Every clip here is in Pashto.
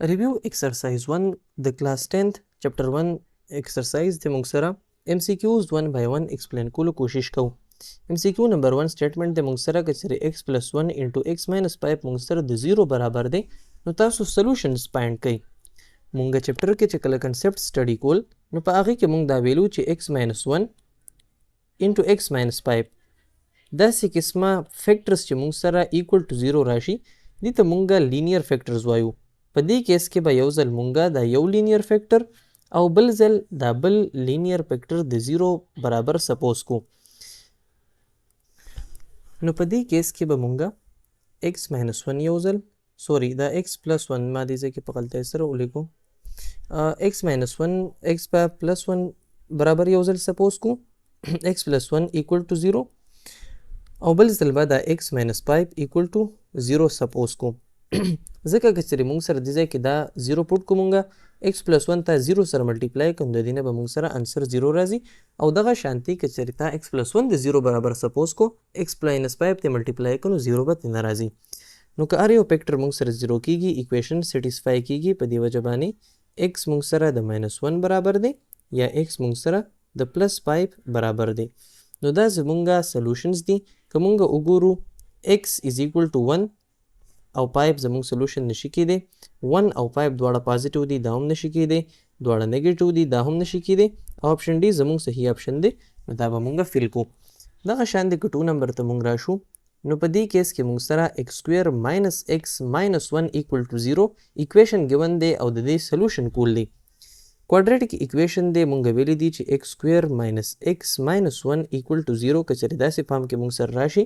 ریویو ایکسرسایز 1 د کلاس 10th چپټر 1 ایکسرسایز د موږ سره ایم سی کیوز 1 بای 1 ایکسپلین کولو کوشش کوو. ایم سی کیو نمبر 1 سټیټمنټ د موږ سره که چېرې x پلس 1 انټو x ماینس 5 موږ سره د 0 برابر دی، نو تاسو سولوشنز فایند کړئ. مونږ چپټر کې چې کله کنسپټ سټډي کول، نو په هغې کې مونږ دا ویلو چې x ماینس 1 انټو x ماینس 5 داسې قسمه فیکټرز چې مونږ سره ایکوال ټو 0 راشي، دې ته مونږ لینیر فیکټرز وایو. په دې کیس کې به یو ځل مونږ دا یو لینیر فیکټر او بل ځل دا بل لینیر فیکټر د 0 برابر سپوز کو. نو په دې کیس کې به مونږ x ماینس 1 یو ځل، سوري، دا x پلس 1 ما دې ځای کې په غلطۍ سره ولیکو، x ماینس 1 x به پلس 1 برابر یو ځل سپوز کو، x پلس 1 ایکوال ټو 0، او بل ځل به دا x ماینس 5 ایکوال ټو 0 سپوز کو. ځکه که چېرې مونږ سره دې ځای کې دا 0 پوټ کو، مونږ x پلس 1 ته 0 سره ملټیپلای کوم، د دې نه به مونږ سره انسر 0 راځي. او دغه شانتي که چېرې تا x پلس 1 د 0 برابر سپوز کو، x ماینس 5 ته ملټیپلای کو، نو 0 به ترې نه راځي. نو که هر یو فیکټر مونږ سره 0 کیږي، ایکویشن سټیسفای کیږي. په دې وجه باندې x مونږ سره د ماینس 1 برابر دی یا x مونږ سره د پلس 5 برابر دی. نو دا زمونږ سولوشنز دي. که مونږ وګورو x is equal to 1 او 5 زمونږ سولوشن نشي کېدی. 1 او 5 دواړه پازیټیو دي، دا هم نشي کېدی. دواړه نیګیټیو دي، دا هم نشي کېدی. او آپشن ډي زمونږ صحیح آپشن دی، نو دا به مونږ فل کو. دغه شان دی که 2 نمبر ته مونږ راشو، نو په دې کیس کې مونږ سره x سکویر ماینس x ماینس 1 ایکوال ټو 0 ایکویشن ګیون دی او د دې سولوشن کول دی. کوادریټک ایکویشن دی، مونږ ویلي دي چې x سکویر ماینس x ماینس 1 ایکوال ټو 0 که چېرې داسې فارم کې مونږ سره راشي،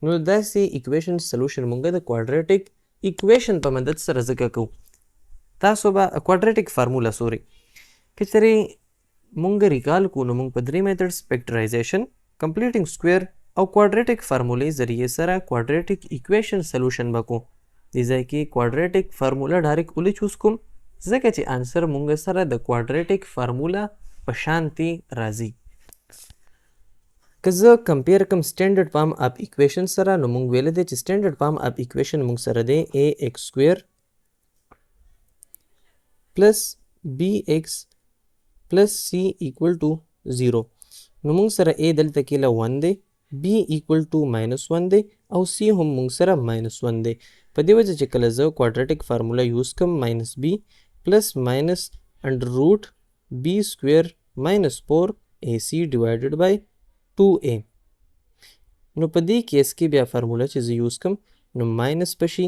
نو داسې ایکویشن سولوشن مونږ د کوادریټک ایکویشن په مدد سره ځکه کوو. تاسو به کوادریټک فارمولا، سوري، که چېرې مونږ ریکال کو، نو مونږ په درې میتھډز، فیکټرایزیشن، کمپلیټینګ سکویر او کوادریټک فارمولې ذریعې سره کوادریټک ایکویشن سولوشن به کو. دې ځای کې کوادریټک فارمولا ډایرکټ ولې چوز کوم؟ ځکه چې آنسر مونږ سره د کوادریټک فارمولا په شانتي راځي. که زه کمپیر کوم سټانډرډ فارم اف ایکویشن سره، نو مونږ ویل دی چې سټانډرډ فارم اف ایکویشن مونږ سره دی a x سکویر پلس b x پلس c ایکوال ټو 0. نو مونږ سره a دلته کې له 1 دی، b ایکوال ټو ماینس 1 دی او c هم مونږ سره ماینس 1 دی. په دې وجه چې کله زه کوادریټک فارمولا یوز کوم، ماینس b پلس ماینس انډر روټ b سکویر ماینس 4 a c ډیوایډډ بای 2a، نو په دې کیس کې بیا فارمولا چې زه یوز کوم، نو ماینس به شي،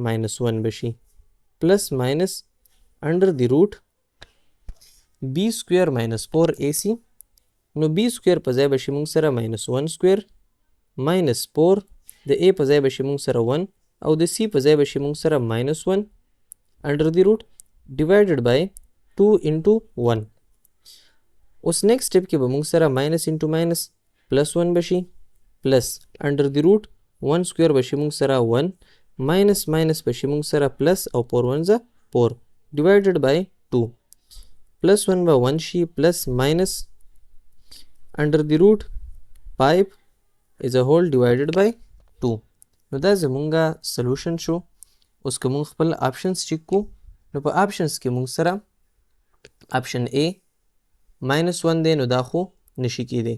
ماینس 1 به شي، پلس ماینس انډر دی روټ b سکویر ماینس 4 a c. نو b سکویر په ځای به شي مونږ سره ماینس 1 سکویر ماینس 4، د a په ځای به شي مونږ سره 1 او د c په ځای به شي مونږ سره ماینس 1 انډر دی روټ ډیوایډډ بای 2 انټو 1. اوس نیکسټ سټیپ کې به مونږ سره ماینس انټو ماینس پلس 1 به شي، پلس انډر دی روټ 1 سکویر به شي مونږ سره 1، ماینس ماینس به شي مونږ سره پلس او 4 1 ځه 4 ډیوایډډ بای 2، پلس 1 به 1 شي، پلس ماینس انډر دی روټ 5 is a whole divided by 2. نو دا زمونږه سولوشن شو. اوس که مونږ خپل آپشنز چیک کو، نو په آپشنز کې مونږ سره آپشن A ماینس 1 دی، نو دا خو نشي کېدی.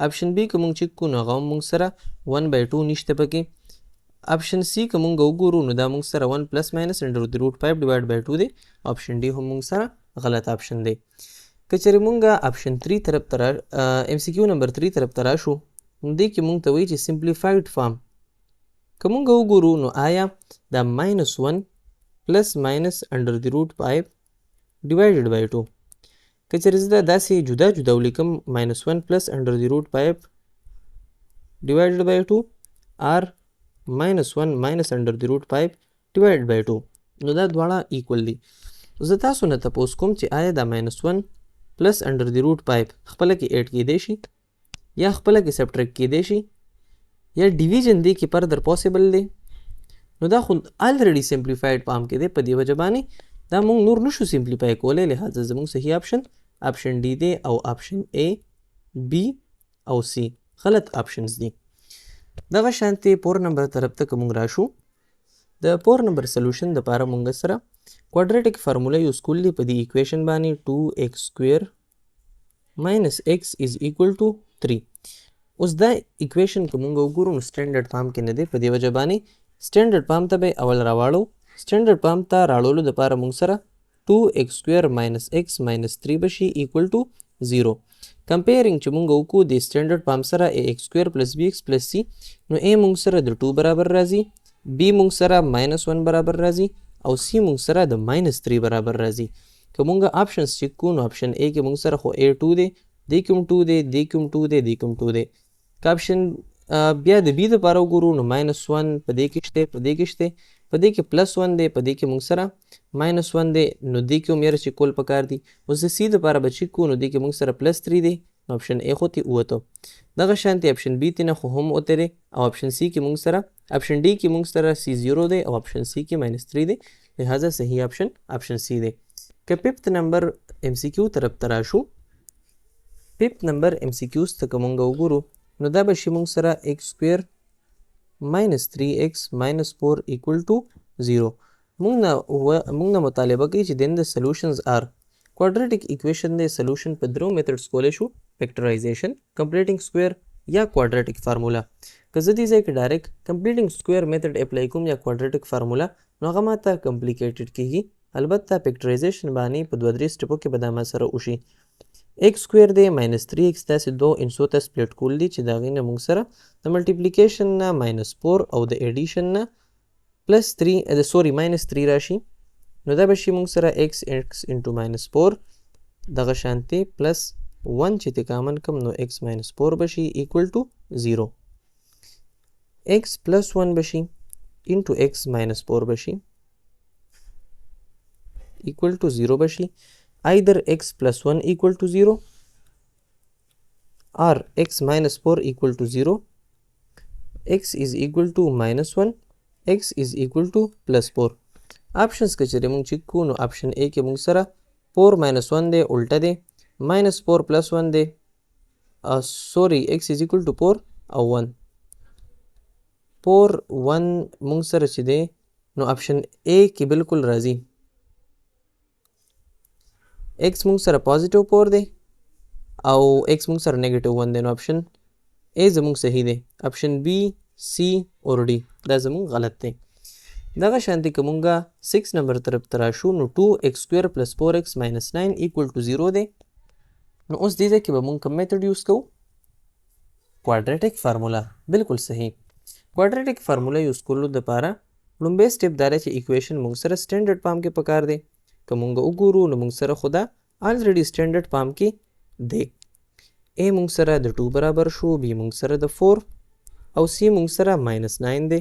آپشن B که مونږ چیک کو، نو هغه هم مونږ سره 1 بای 2 نشته پکې. آپشن C که مونږ وګورو، نو دا مونږ سره 1 پلس ماینس انډر د روټ 5 ډیوایډ بای 2 دی. آپشن D هم مونږ سره غلط آپشن دی. که چېرې مونږ آپشن 3 طرف ته، ایم سی کیو نمبر 3 طرف ته راشو، نو دې کې مونږ ته وایي چې سمپلیفایډ فارم که مونږ وګورو، نو آیا دا ماینس 1 پلس ماینس انډر د روټ 5 ډیوایډډ بای 2، که چېرې زه دا داسې جدا جدا ولیکم، ماینس 1 پلس انډر د روټ 5 ډیوایډډ بای 2 آر ماینس 1 ماینس انډر د روټ 5 ډیوایډډ بای 2، نو دا دواړه ایکول دي. زه تاسو نه تپوس کوم چې آیا دا ماینس 1 پلس انډر د روټ 5 خپله کې ایډ کېدی شي یا خپله کې سبټریکټ کېدی شي یا ډیویژن دی کې فردر پاسبل دی؟ نو دا خو الریډي سمپلیفایډ فارم کې دی، په دې وجه باندې دا مونږ نور نشو سمپلیفای کولی. لهذا زمونږ صحیح آپشن آپشن ډي دی او آپشن A، B او C غلط آپشنز دي. دغه شانتې 4 نمبر طرف ته که مونږ راشو، د 4 نمبر سولوشن د پاره مونږ سره quadratic formula use کول دي. په دې equation باندې 2x square minus x is equal to 3. اوس دا equation که مونږ وګورو نو standard form کې نه دی، په دې وجه باندې standard form ته به یې اول راواړو. Standard form ته راړولو دپاره مونږ سره 2x square minus x minus 3 به شي equal to 0. Comparing چې مونږ وکړو د standard form سره ax square plus bx plus c، نو a مونږ سره د 2 برابر راځي، b مونږ سره minus 1 برابر راځي او c مونږ سره د minus 3 برابر راځي. که مونږ options check کوو نو option A کې مونږ سره خو a 2 دی، دې کې هم 2 دی، دې کې هم 2 دی، دې کې هم 2 دی. که option بیا د b دپاره وګورو نو minus 1 په دې کې شته، په دې کې شته، په دې کې plus 1 دی، په دې کې مونږ سره minus 1 دی، نو دې کې هم یاره چک کول پکار دي. اوس د c دپاره به چک کوو نو دې کې مونږ سره plus 3 دی، نو option A خو ترې ووتو. دغه شانتې option B ترې نه خو هم وتی دی او option C کې مونږ سره option D کې مونږ سره c 0 دی او option C کې minus 3 دی، لہذا صحیح option option C دی. که fifth number MCQ طرف ته راشو، fifth number MCQs ته که مونږ وګورو نو دا به شي مونږ سره x square minus 3x minus 4 equal to 0. مونږ نه مطالبه کوي چې then the solutions are quadratic equation دی. Solution په درو methods کولی شو، factorization، completing square یا quadratic formula. که زه دې ځای کې direct completing square method apply کوم یا quadratic formula نو هغه ماته complicated کیږي. البته factorization باندې په دوه درې سټپو کې به دا ما سره وشي. X square دی minus 3x داسې دوو انسو ته split کول دي چې د هغې نه موږ سره د multiplication نه minus 4 او د addition نه plus 3 sorry minus 3 راشي. نو دا به شي موږ سره x x into minus 4 دغه شانتې plus 1 چې ترې common کم نو x minus 4 به شي equal to 0. X plus 1 به شي into x minus 4 به شي equal to 0 به شي. Either x plus 1 equal to 0 or x minus 4 equal to 0. X is equal to minus 1, x is equal to plus 4. Options که چېرې مونږ چک کوو نو option A کې مونږ سره 4 minus 1 دی، الټه دی، minus 4 plus 1 دی، sorry x is equal to 4 او 1 4 1 مونږ سره چې دی نو option A کې بالکل راځي. X مونږ سره positive 4 دی او x مونږ سره negative 1 دی، نو option A زمونږ صحیح دی. Option B، C او D دا زمونږ غلط دی. دغه شانتې که مونږ 6 نمبر طرف ته راشو نو 2x square plus 4x minus 9 equal to 0 دی. نو اوس دې ځای کې به مونږ کوم method use کوو؟ Quadratic formula. بالکل صحیح. Quadratic formula use کولو دپاره لومړی step دا دی چې equation مونږ سره standard form کې پکار دی. که مونږ وګورو نو مونږ سره خو دا already standard form کې دی. A مونږ سره د 2 برابر شو، B مونږ سره د 4 او C مونږ سره minus 9 دی.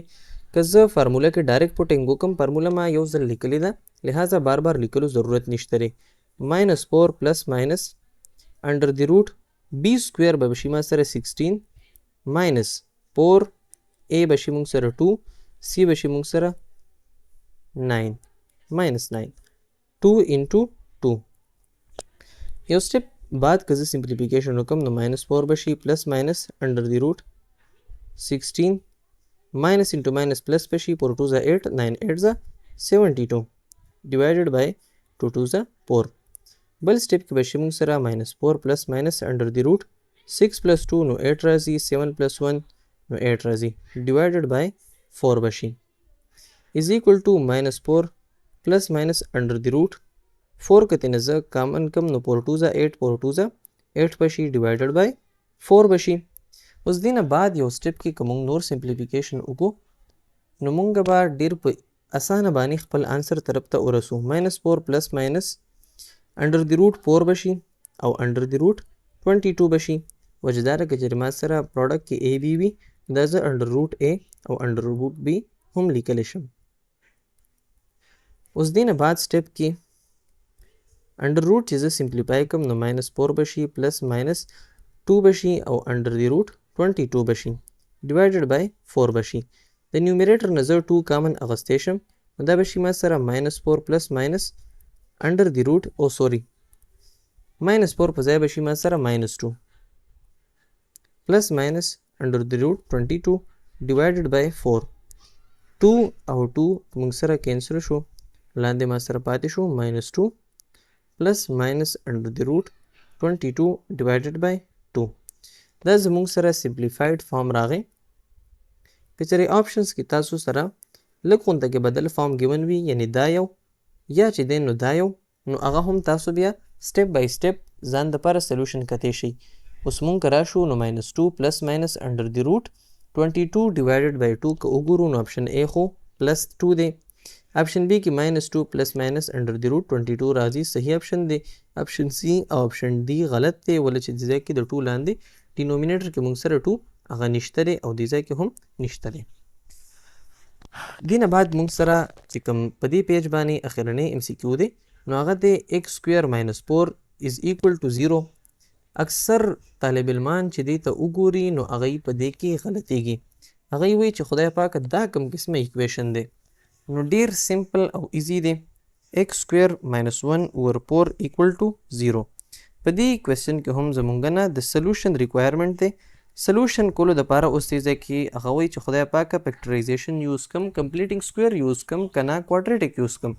که زه formula کې direct putting وکړم، formula ما یو ځل لیکلې ده، لہذا بار بار لیکلو ضرورت نشته دی. Minus 4 plus minus under the root b square به شي ما سره 16 minus 4 a به شي مونږ سره 2 c به شي مونږ سره 9 minus 9 2 into 2. یو step بعد که زه simplification وکړم نو minus 4 به شي plus minus under the root 16 minus into minus plus به شي 4 2 za 8 9 8 za 72 divided by 2 2 za 4. بل step کې به شي مونږ سره minus 4 plus minus under the root 6 plus 2 نو 8 راځي، 7 plus 1 نو 8 راځي divided by 4 به شي is equal to minus 4 plus minus under the root 4 که ترې نه زه common کم نو 4 2 za 8 4 2 za 8 به شي divided by 4 به شي. اوس دې نه بعد یو step کې که مونږ نور simplification وکړو نو مونږ به ډېر په اسانه باندې خپل answer طرف ته ورسو. Minus 4 plus minus under the root 4 به شي او under the root 22 به شي. وجه دا ده که چېرې ما سره product کې a b وي دا زه under root a او under root b هم لیکلی شم. اوس دې نه بعد step کې under root چې زه simplify کوم نو minus 4 به شي plus minus 2 به شي او under the root 22 به شي divided by 4 به شي. د numerator نه زه 2 common اخیستی شم نو دا به شي ما سره minus 4 plus minus under the root او sorry minus 4 په ځای به شي ما سره minus 2 plus minus under the root 22 divided by 4. 2 او 2 موږ سره کینسل شو، لاندې ما سره پاتې شو minus 2 plus minus under the root 22 divided by 2. دا زموږ سره simplified form راغی. که چېرې options کې تاسو سره لږ غونته کې بدل form given وي، یعنی دا یو یا چې دی نو دا یو، نو هغه هم تاسو بیا step by step ځان دپاره solution کتی شئ. اوس مونږ که راشو نو minus 2 plus minus under the root 22 divided by 2 که وګورو نو option A خو plus 2 دی، option B کې minus 2 plus minus under the root 22 راځي، صحیح option دی. Option C او option D غلط دی، ولې چې دې ځای کې د 2 لاندې denominator کې مونږ سره 2 هغه نشته دی او دې ځای کې هم نشته دی. دې نه بعد مونږ سره چې کوم په دې page باندې اخرنی MCQ دی نو هغه دی x square minus 4 is equal to 0. اکثر طالب علمان چې دې ته وګوري نو هغوی په دې کې غلطیږي، هغوی وایي چې خدای پاک دا کوم قسمه equation دی. نو ډیر simple او easy دی، x square minus 1 over 4 equal to 0. په دې question کې هم زمونږ نه د solution requirement دی. Solution کولو دپاره اوس دې ځای کې هغه وایي چې خدای پاکه factorization use کم، completing square use کم، که نه quadratic use کم.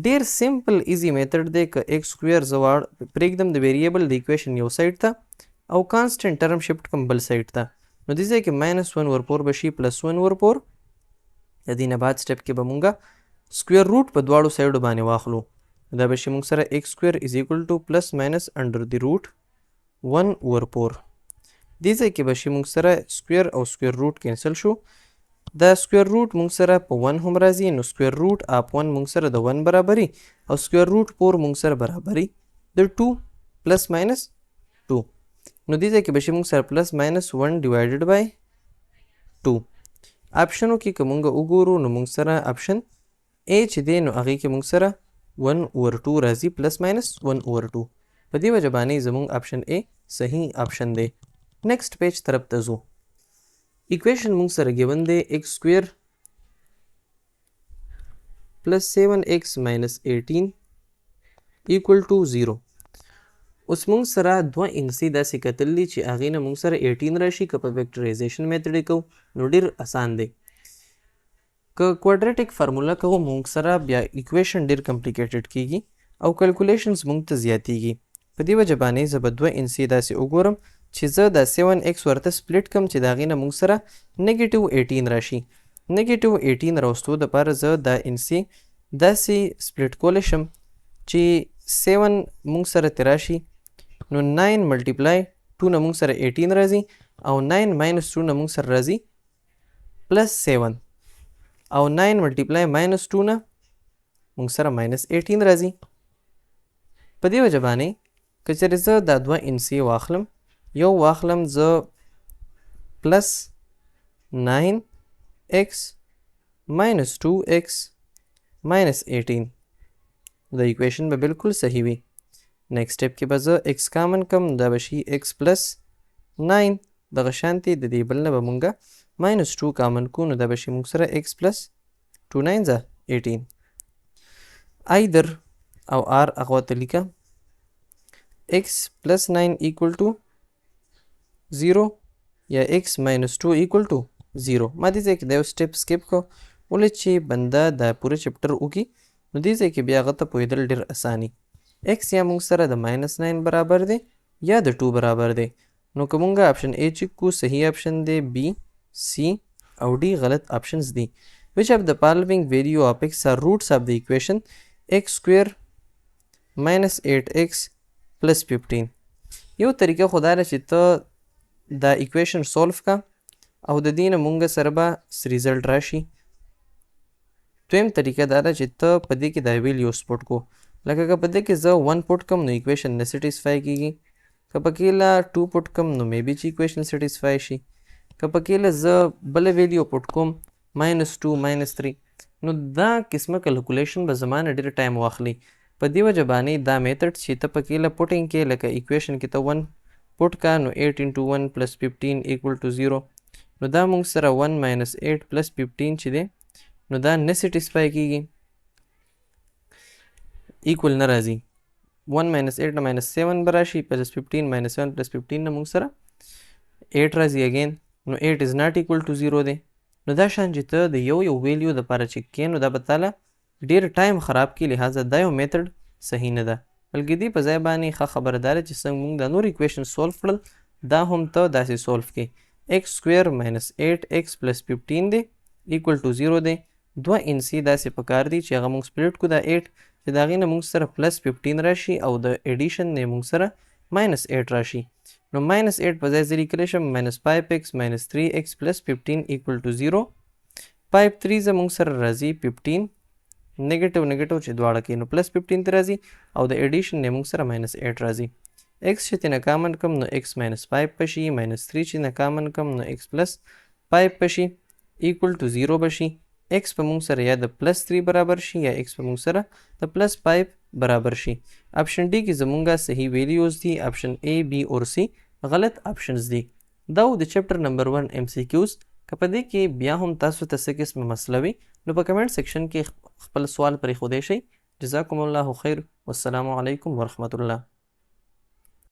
ډیر simple easy method دی. که x square زه واړ پرېږدم د variable د equation یو side ته او constant term shift کم بل side ته، نو دې ځای کې minus 1 over 4 به شي plus 1 over 4. د دې نه بعد step کې به مونږه square root په دواړو side و باندې واخلو، دا به شي مونږ سره x square is equal to plus minus under the root 1 over 4. دې ځای کې به شي مونږ سره square او square root cancel شو. دا square root مونږ سره په 1 هم راځي، نو square root of 1 مونږ سره د 1 برابري او square root 4 مونږ سره برابري د 2 plus minus 2. نو دې ځای کې به شي مونږ سره plus minus 1 divided by 2. Option و کې که مونږ وګورو نو مونږ سره option A چې دی نو هغې کې مونږ سره 1 over 2 راځي plus minus 1 over 2. په دې وجه باندې زمونږ option A صحیح option دی. Next page طرف ته ځو. Equation مونږ سره given دی x square plus 7x minus 18 equal to 0. اوس مونږ سره دوه انسي داسې کتل دي چې هغې نه مونږ سره 18 راشي. که په factorization method یې کوو نو ډېر اسان دی، که quadratic formula کوو مونږ سره بیا equation ډېر complicated کیږي او calculations مونږ ته زیاتیږي. په دې وجه باندې زه به دوه انسي داسې وګورم چې زه دا 7x ورته split کم چې د هغې نه مونږ سره negative 18 راشي. Negative 18 راوستو دپاره زه دا انسي داسې split کولی شم چې 7 مونږ سره ترې راشي، نو 9 multiply 2 نه مونږ سره 18 راځي او 9 minus 2 نه مونږ سره راځي plus 7 او 9 multiply minus 2 نه مونږ سره minus 18 راځي. په دې وجه باندې که چېرې زه دا دوه انسي واخلم، یو واخلم زه plus 9x minus 2x minus 18، دا equation به بالکل صحیح وي. Next step کې به زه x common کم، دا به شي x plus 9، دغه شانتې د دې بل نه به مونږه minus 2 common کو، نو دا به شي مونږ سره x plus 2 9 ځه 18. Either او r هغه ورته لیکه x plus 9 equal to 0 یا x minus 2 equal to 0. ما دې ځای کې دا یو step skip کړو، ولې چې بنده دا پوره chapter وکړي نو دې ځای کې بیا هغه ته پوهېدل ډېر اساني. X یا مونږ سره د minus 9 برابر دی یا د 2 برابر دی. نو که مونږ option A check کو صحیح option دی، B، C او D غلط options دي. Which of the following value of x are roots of the equation x square minus 8x plus 15؟ یو طریقه خو دا ده چې ته دا equation solve کا او د دې نه مونږ سره به result راشي. دویم طریقه دا ده چې ته په دې کې دا values put کو، لکه که په دې کې زه 1 put کم نو equation نه satisfy کیږي، که پکې لا 2 put کم نو maybe چې equation satisfy شي، که پکې له زه بله value put کوم minus 2 minus 3، نو دا قسمه calculation به زما نه ډېر time واخلي. په دې وجه باندې دا method چې ته پکې له putting کې لکه equation کې ته 1 put کا نو 8 into 1 plus 15 equal to 0، نو دا مونږ سره 1 minus 8 plus 15 چې دی نو دا نه satisfy کیږي، equal نه راځي. 1 minus 8 نه minus 7 به راشي، plus 15 minus 7 plus 15 نه مونږ سره 8 راځي again، نو 8 is not equal to 0 دی. نو دا شان چې ته د یو یو ویلیو دپاره چک کې، نو دا به تاله ډیر ټایم خراب کړي، لهذا دا یو میتھډ صحیح نه ده، بلکې دې په ځای باندې ښه خبره دا ده چې څنګه موږ دا نور ایکویشن سولف کړل، دا هم ته داسې سولف کړې. ایکس سکویر ماینس 8 ایکس پلس 15 دی ایکول ټو 0 دی. دوه انسی داسې پکار دي چې هغه موږ سپلیټ کو دا 8، چې د هغې نه موږ سره پلس 15 راشي او د ایډیشن نه موږ سره ماینس 8 راشي. نو ماینس 8 په ځای زه لیکلی شم ماینس 5 ایکس ماینس 3 ایکس پلس 15 ایکول ټو 0. 5 3 زموږ سره راځي 15، نیګیټیو نیګیټیو چې دواړه کې نو پلس 15 ته راځي او د ایډیشن نه موږ سره ماینس 8 راځي. ایکس چې ترې نه کامن کم نو ایکس ماینس 5 به شي، ماینس 3 چې نه کامن کم نو ایکس پلس 5 به شي ایکول ټو 0 به شي. ایکس په موږ سره یا د پلس 3 برابر شي یا ایکس په موږ سره د پلس 5 برابر شي. اپشن ډي کې زمونږه صحیح ویلیوز دي، اپشن ای، بی او سی غلط اپشنز دي. دا و د چپټر نمبر 1 ایم سی کیوز. که په دې کې بیا هم تاسو ته څه قسمه مسله وي، نو په کمنټ سیکشن کې خپل سوال پرېښودی شئ. جزاکم الله خیر، والسلام علیکم ورحمت الله.